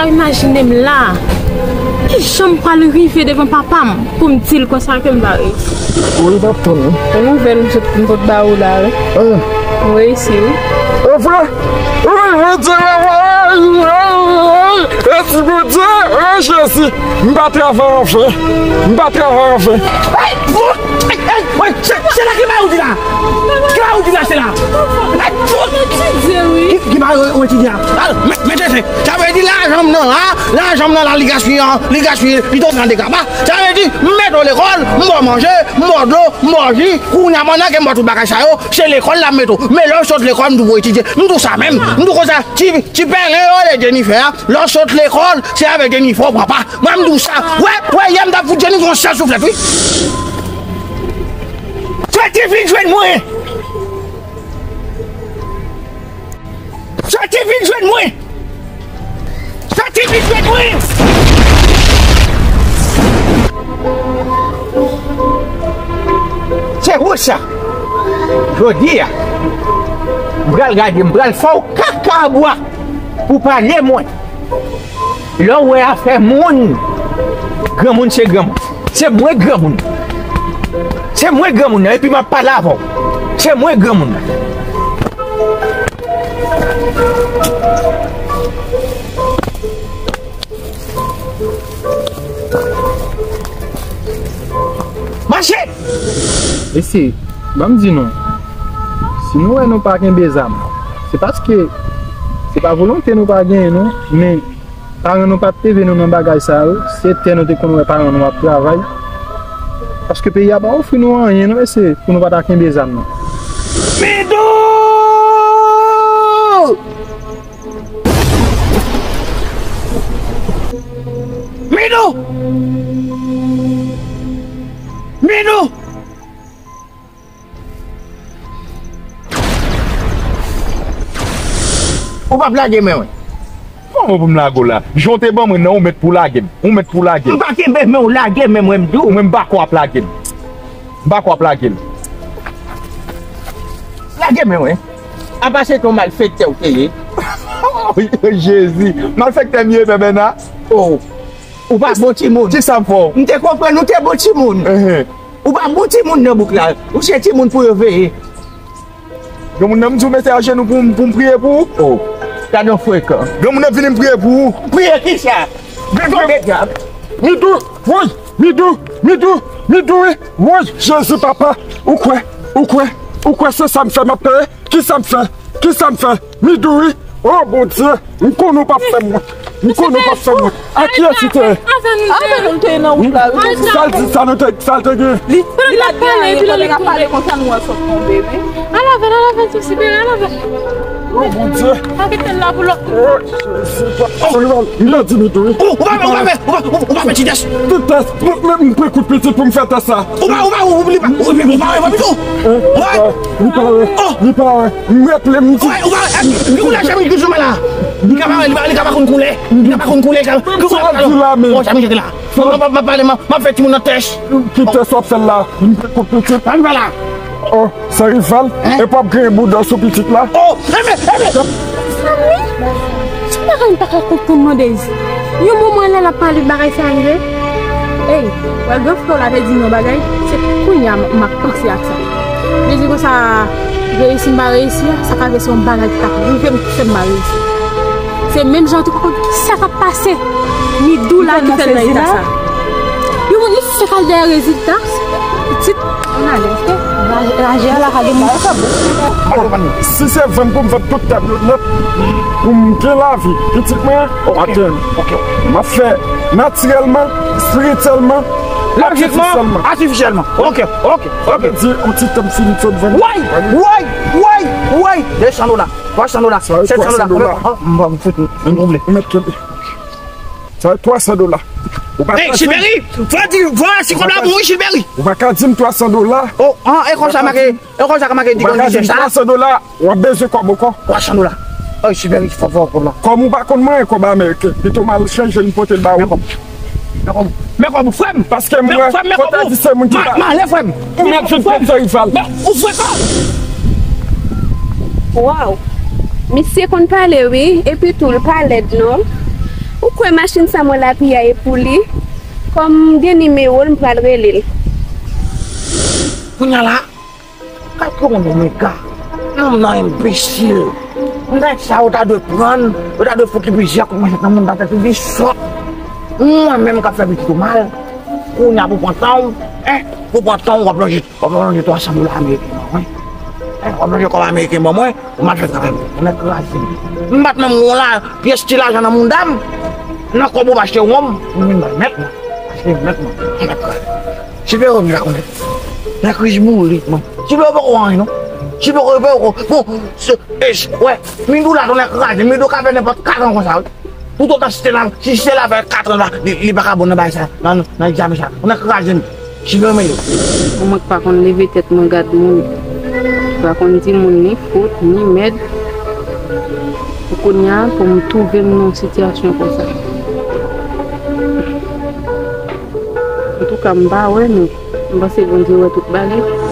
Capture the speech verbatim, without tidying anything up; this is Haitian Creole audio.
Imajine m la. Kijan m pral rive devan papa m pou m di l konsa ke m pa reyisi? Ou li p ap tann, wi. Yon nouvèl m sot, m pot ba ou la, wi. Ah. M reyisi, wi. Anfen! Wi, Bondye, wi, wi, wi, wi, wi, mèsi, Bondye, wi, Jezi. M pa travay anfen. M pa travay anfen. Ay, bon! Ay, ay, ay, se, se la ki ba ou di la? Ki ba ou di la, se la? Ay, bon! Ki, ki ba ou, ou etidyan? Al, mèt, mèt, mèt. Sa vle di lajan m nan la, lajan m nan la, li gaspiye, li gaspiye, li tonbe nan dega. Ba, sa vle di, m mete w lekòl, m ba w manje, m ba w dlo, m ba w ji, kounye a pandan ke m ba w tout bagay sa yo, se lekòl la m mete w. Men lè w sot lekòl, m di w pou w etidye. M di w sa menm, m di w konsa, ti, ti pèlen yo rele Jennifer a, lè w sot lekòl, se avèk Jennifer w pran pa. Mwen, m di w sa. Wè, wè, yè m t ap fout Jennifer yon sèl souflèt, wi. Soti vin jwenn mwen! Soti vin jwenn mwen! Soti vin jwenn mwen! Se ou sa! Jodi a, m pral gade, m pral fè w kaka bwa pou pale mwen. Lè w wè afè moun, granmoun se granmoun. Se mwen granmoun. Se mwen granmoun nan, epi m ap pale avè w. Se mwen granmoun nan. Mache! Mesye, ban m di nou, si nou wè nou pa kenbe zam, se paske se pa volonte nou pa genyen non, men paran nou pa t leve nou nan bagay sa yo, se tè nou te konn wè paran nou ap travay. Paske peyi a pa ofri nou anyen non, mesye, pou nou pa ta kenbe zam non. Mido! Mido! Mido! Ou p ap lage men mwen. Kòman pou m lage w la? Jan w te ban mwen nan, ou mèt pou lage m. Ou mèt pou lage m. M pa kenbe men w, lage men mwen, m di w. Mwen m pa kwè w ap lage m. M pa kwè w ap lage l. Lage men mwen. Apa se t on malfektè ou te ye? Jezi, malfektè m ye, Pè Bèna? Oh, ou pa bon timoun. Kisa m fè w? M te konprann ou te bon timoun. Enhen. Ou pa bon timoun nan bouk la. Ou se timoun pou yo veye. Granmoun nan, m di w mete ajenou pou m, pou m priye pou ou. Oh, gade yon frekan. Granmoun nan vini m priye pou ou. Priye kisa? Tonbe dyab. Midou, woy, Midou, Midou, Midou, wi. Woy, Jezi papa, ou kwè, ou kwè, ou kwè se sa m fè m ap peye? Kisa m fè? Kisa m fè? Midou, wi. Oh, Bondye, m konnen w p ap fè m wont. M konnen w p ap fè m wont. A kiyès ou te ye? Avè nou te ye nan wout la, wi. Sa l di, sa nou te, sa l te gen? Li, li t ap pale, epi lè l ap pale konsa, nou wè l sot tonbe, wi. Al avè l, al avè l, Sibere, al avè l. Oh, Bondye. Pa kite l la pou lòt. Oh, Jezi, papa. Li la di nou tou, wi. Ou, ou pa fè, ou pa fè, ou pa, ou, ou pa fè ti tès. Ti tès, m, m, m pran kout pitit pou m fè tès sa. Ou pa, ou pa, ou, li pa, ou, li pa, ou pa, ou pa, ou pa, Hein? Li pa wè, li pa wè, li pa wè. M raple m di. Ou pa, ou pa, ou pa janm ri sou mwen la. Li ka pa wè, li pa, li ka pa konn koulè. Li ka pa konn koulè, ka, ki koulè sa di la, men. Bon, sa m jete la. M, m, m, m pale, m, m ap fè timoun nan tèch. Ki tès w ap fè l la? M te kont pitit. Pa vin fè la. Oh, se rival. Hein? Epi w ap griyen bouda sou pitit la. Oh, enben, enben. Mezanmi, se bagay m pa ka konprann non, Dezi. Yon moman lè l ap pale bagay sa rive. Ey, wè gran frè w la te di m yon bagay, se kounye a m, m ap panse ak sa. Dezi konsa, reyisi m pa reyisi a, sa ka vin se yon bagay ki t ap rive m ki fè m pa reyisi. Se menm jan w te pa konn kisa k ap pase. Midou la ki fè l nan eta sa. Yon moun li fèk al dèyè rezilta. Pitit, ann ale, oke? Raje a la ka gen moun ki ka bon. Si se vann pou m vann tout tèt yo nèt, pou m gen lavi, pitit mwen, atè m. M ap fè natirèlman, espirityèlman, atifisyèlman. Oke, oke, oke. Sa vle di, yon ti tan m fin sot vann. Woy, woy, woy, woy. De san dola, twa san dola, sèt san dola. Oh, m, m fout, m, m, m, m, Sa twa san dola. Ou pa ka di m. Hey, Chilberi! Fò di, fò si kòb la bon, wi, Chilberi! Ou pa ka di m twa san dola. Oh, ah, e konsa make, e konsa ka make di kondisyon sa? Ou pa ka di m twa san dola, w ap bezwen kòb ankò. Twa san dola. Oh, Chilberi, fò, fò, kòb la. Kòm ou pa konn mwen, kòb ameriken. Pito m al chanje, m pote l ba ou. Men kòb. Men kòb. Men kòb, frè m. Paske m wè, fò ta di se moun ki pa. M ale, frè m. Ou mèt sou tèt sa, rival. Ou frekan. Waw. Misye konn pale, wi. Epi tou, l pa lèd, non. Ou Kwè machin sa mwen la piya e pou li. Kòm m gen nimewo l, m pral rele l. Kounye a la, gad kòman nonm mega. Nonm nan enbesil. Nèg sa yo ta dwe pran, yo ta dwe fout li plizyè kout manchèt nan mouda tèt li, li sòt. Mwen menm k ap fè pitit ou mal. Kounye a pou pran tan w, en, pou pran tan w, w ap lonje, w ap lonje twa san dola ameriken ban mwen. En, w ap lonje kòb ameriken ban mwen, pou m al fè travay pou ou. Nèg kraze m. M pa t menm won la, pyès ti lajan nan mouda m. Nan kòb ou pa achte wonm, m vin bay mèt mwen. Achte mèt mwen. Nèg kraze. Sipè yo vin rakonte. Nan kriz bourik mwen. Sipè yo poko anyen non. Sipè yo poko. Bon, se, es, wè, Midou la tonè kraze. Midou ka fè nenpòt kat an konsa wi. Toutotan Stella, si Stella fè kat an la, li, li pa ka bon nan bagay sa, nan, nan egzamen sa. Tonè kraze m. Sipè yo mele. Mwen k pa konn leve tèt mwen gad moun. Pa konn di moun ni fout, ni mèd. Pou kounye a, pou m twouve m nan yon sitiyasyon konsa. Antouka, m pa wè, men m panse Bondye wè tout bagay.